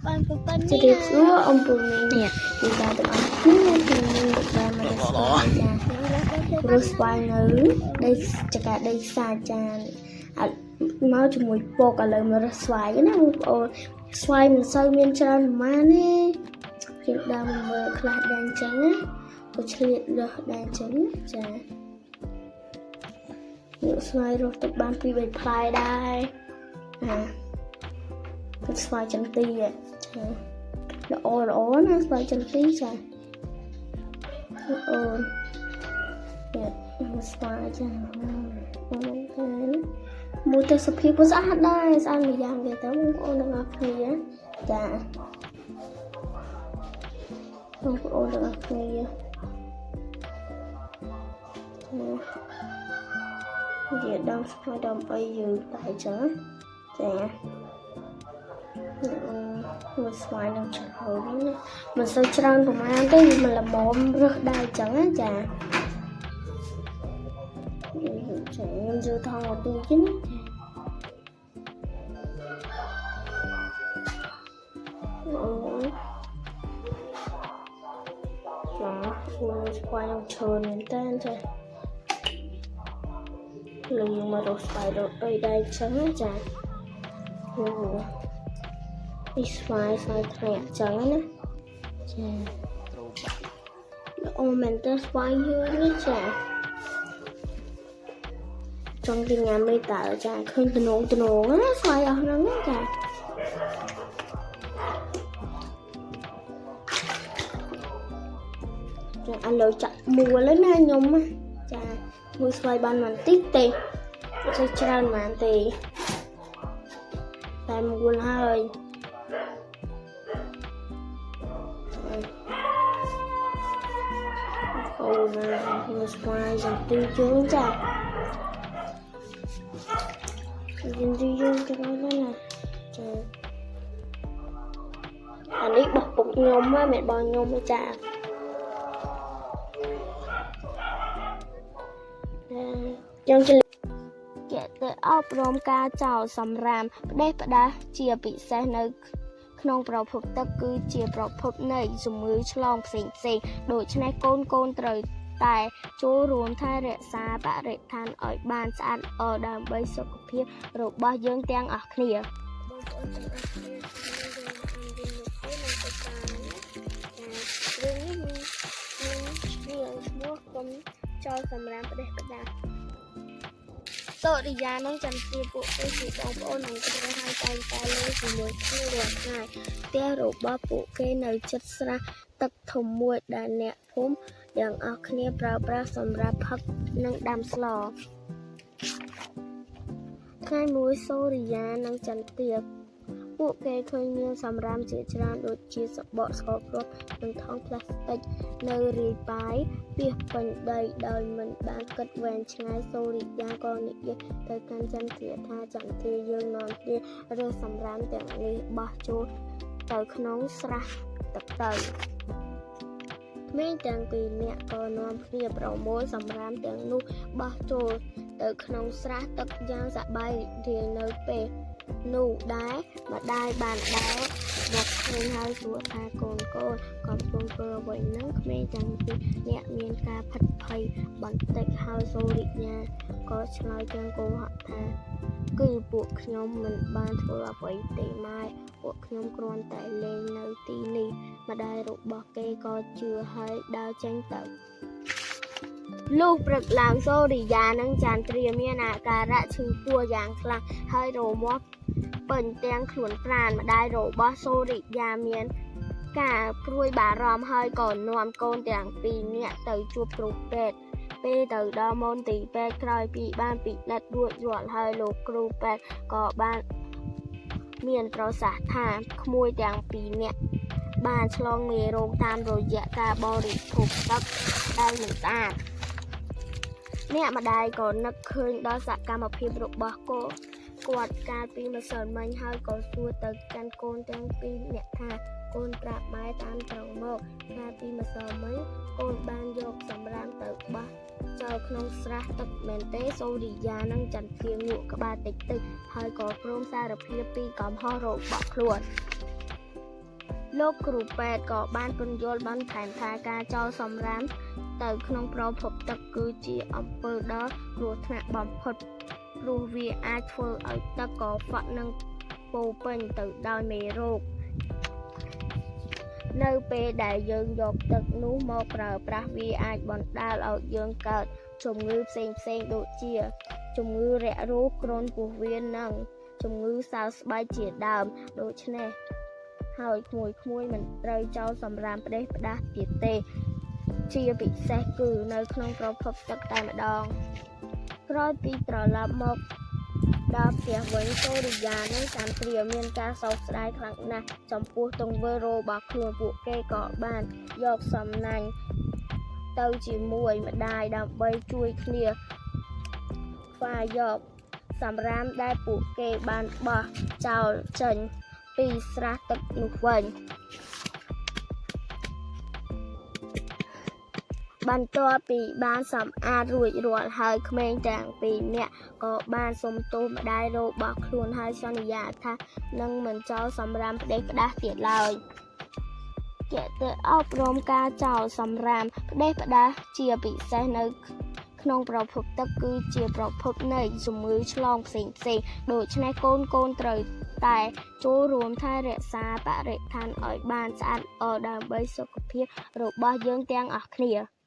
បានប៉ុណ្ណេះ ជម្រាបសួរអំពូមីង នេះ ពីតាទាំងអស់គ្នាពីមីងបានមកស្វាយចាព្រោះស្វាយនៅដីចកាដីខ្សាចានអត់មកជាមួយពកឥឡូវមករើសស្វាយណាបងប្អូនស្វាយមិនសូវមានច្រើនប្រហែលទេយើងដើរមកមើលខ្លះដែរអញ្ចឹងណាក៏ឆ្លៀតរើសដែរអញ្ចឹងណាចាយកស្វាយរស់ទៅបានពីរបីផ្លែដែរអាគឺស្វាយចន្ទីចា ល្អល្អណាស្វាយចន្ទីចាអូននេះស្វាយចាអូនតែមួយទៅសុភាពក៏ស្អាតដែរស្អាតម្យ៉ាងទៀតទៅបងប្អូនទាំងអស់គ្នាចាបងប្អូនទាំងអស់គ្នានិយាយដើមស្វាយដើមអីយើងតែចឹងចា មួយស្វាយនឹងច្រើនណាមិនសូវច្រើនប្រហែលទេវាមិនល្មមរើសដែរចឹងណាចាចាខ្ញុំយល់ថងមកទូជិនចាអូចាមួយស្វាយនឹងច្រើនមែនតើចាលុយមករកស្វាយរកអីដែរចឹងណាចាអូនេះស្វាយស្វាយធ្លាក់ចឹងណាចាល្អមែនតើស្វាយយើងនេះចាចង់ទៅញ៉ាំអីតើចាឃើញតំណងតំណងណាស្វាយអស់ហ្នឹងណាចាចាឥឡូវចាក់មួលហើយណាខ្ញុំណាចាមួយស្វាយបានបន្តិចទេអត់សូវច្រើនប៉ុន្មានទេតែមួលហើយ អូណាមួយស្វាយចន្ទីយើងចាចន្ទីយើងច្រើនណាស់ណាចាអានេះបោះពុកខ្ញុំហ៎មិនបងខ្ញុំទេចាចឹងជគេទៅអប់រំការចោលសម្រាមផ្ដេសផ្ដាសជាពិសេសនៅក្នុងប្រភពទឹកគឺជាប្រភពនៃជំងឺឆ្លងផ្សេងផ្សេងៗដូច្នេះកូនកូនត្រូវតែចូលរួមថែរក្សាបរិស្ថានឲ្យបានស្អាតល្អដើម្បីសុខភាពរបស់យើងទាំងអស់គ្នាបងប្អូនទាំងអស់គ្នាខ្ញុំអានរឿងមួយនឹងទៅតាមណាចារឿងនេះមានមានឈ្មោះកុំចោលសម្រាមផ្ដេសផ្ដាស សូរិយានិងចន្ទ្រាពួកគេជាបងប្អូននិងគ្រួហើយតែងតែលេងជាមួយគ្នារាល់ថ្ងៃផ្ទះរបស់ពួកគេនៅជិតស្រះទឹកធំមួយដែលអ្នកភូមិទាំងអស់គ្នាប្រើប្រាស់សម្រាប់ផឹកនិងដាំស្លថ្ងៃមួយសូរិយានិងចន្ទ្រាពួកគេឃើញមានសម្រាមជាច្រើនដូចជាសបកស្ករគ្រាប់និងថង់ប្លាស្ទិកនៅរាយប៉ាយពាសពេញដីដោយមិនបានគិតវែងឆ្ងាយសូរិយាក៏និយាយទៅកាន់ចន្ទ្រាថាចន្ទ្រាយើងនាំគ្នារើសសម្រាមទាំងនេះបោះចូលទៅក្នុងស្រះទឹកទៅក្មេងទាំងពីរនាក់ក៏នាំគ្នាប្រមូលសម្រាមទាំងនោះបោះចូលទៅក្នុងស្រះទឹកយ៉ាងសប្បាយរីករាយនៅពេលនោះដែរម្ដាយបានដើរមកឃើញហើយសួរថាកូនកូនកំពុងធ្វើអ្វីហ្នឹងក្មេងទាំងពីរនាក់មានការភិតភ័យបន្តិចហើយសូរិយាក៏ឆ្លើយទាំងកុហកថាគឺពួកខ្ញុំមិនបានធ្វើអ្វីទេម៉ែពួកខ្ញុំគ្រាន់តែលេងនៅទីនេះម្ដាយរបស់គេក៏ជឿហើយដើរចេញទៅលុះព្រឹកឡើងសូរិយានិងចន្ទ្រាមានអាការៈឈឺពោះយ៉ាងខ្លាំងហើយរមាស់ពេញទាំងខ្លួនប្រាណម្ដាយរបស់សូរិយាមានការព្រួយបារម្ភហើយក៏នាំកូនទាំងពីរនាក់ទៅជួបគ្រូពេទ្យពេលទៅដល់មន្ទីរពេទ្យក្រោយពីបានពិនិត្យរួចរាល់ហើយលោកគ្រូពេទ្យក៏បានមានប្រសាសន៍ថាក្មួយទាំងពីរនាក់បានឆ្លងមេរោគតាមរយៈការបរិភោគទឹកដែលមិនស្អាតអ្នកម្ដាយក៏នឹកឃើញដល់សកម្មភាពរបស់កូនគាត់កាលពីម្សិលមិញហើយក៏សួរទៅកាន់កូនទាំងពីរនាក់ថាកូនប្រាប់ម៉ែតាមត្រង់មកកាលពីម្សិលមិញកូនបានយកសម្រាមទៅបោះចោលក្នុងស្រះទឹកមែនទេសូរិយានិងចន្ទ្រាងក់ក្បាលតិចតិចហើយក៏ព្រមសារភាពពីកំហុសរបស់ខ្លួន។ លោកគ្រូពេទ្យក៏បានពន្យល់បន្ថែមថាការចោលសំរាមទៅក្នុងប្រភពទឹកគឺជាអំពើដ៏គ្រោះថ្នាក់បំផុតព្រោះវាអាចធ្វើឲ្យទឹកកខ្វក់និងពោរពេញទៅដោយមេរោគនៅពេលដែលយើងយកទឹកនោះមកប្រើប្រាស់វាអាចបណ្ដាលឲ្យយើងកើតជំងឺផ្សេងៗដូចជា ជំងឺរាករូសគ្រុនពោះវៀននិងជំងឺសើស្បែកជាដើមដូច្នេះហើយក្មួយៗមិនត្រូវចោលសំរាមផ្ដេសផ្ដាសទៀតទេ ជាពិសេសគឺនៅក្នុងប្រភពទឹកតែម្ដង ក្រោយពីត្រឡប់មកដល់ផ្ទះវិញសូរិយានិងចន្ទ្រាមានការសោកស្ដាយខ្លាំងណាស់ចំពោះទង្វើរបស់ខ្លួនពួកគេក៏បានយកសំណាញ់ទៅជាមួយម្ដាយដើម្បីជួយគ្នាខ្វាយយកសម្រាមដែលពួកគេបានបោះចោលចេញពីស្រះទឹកនោះវិញ បន្ទាប់ពីបានសម្អាតរួចរាល់ហើយក្មេងទាំងពីរនាក់ក៏បានសុំទោសម្ដាយរបស់ខ្លួនហើយសន្យាថានឹងមិនចោលសម្រាមផ្ដេសផ្ដាសទៀតឡើយគតិអប់រំការចោលសម្រាមផ្ដេសផ្ដាសជាពិសេសនៅក្នុងប្រភពទឹកគឺជាប្រភពនៃជំងឺឆ្លងផ្សេងៗដូច្នេះកូនៗត្រូវតែចូលរួមថែរក្សាបរិស្ថានឲ្យបានស្អាតល្អដើម្បីសុខភាពរបស់យើងទាំងអស់គ្នា។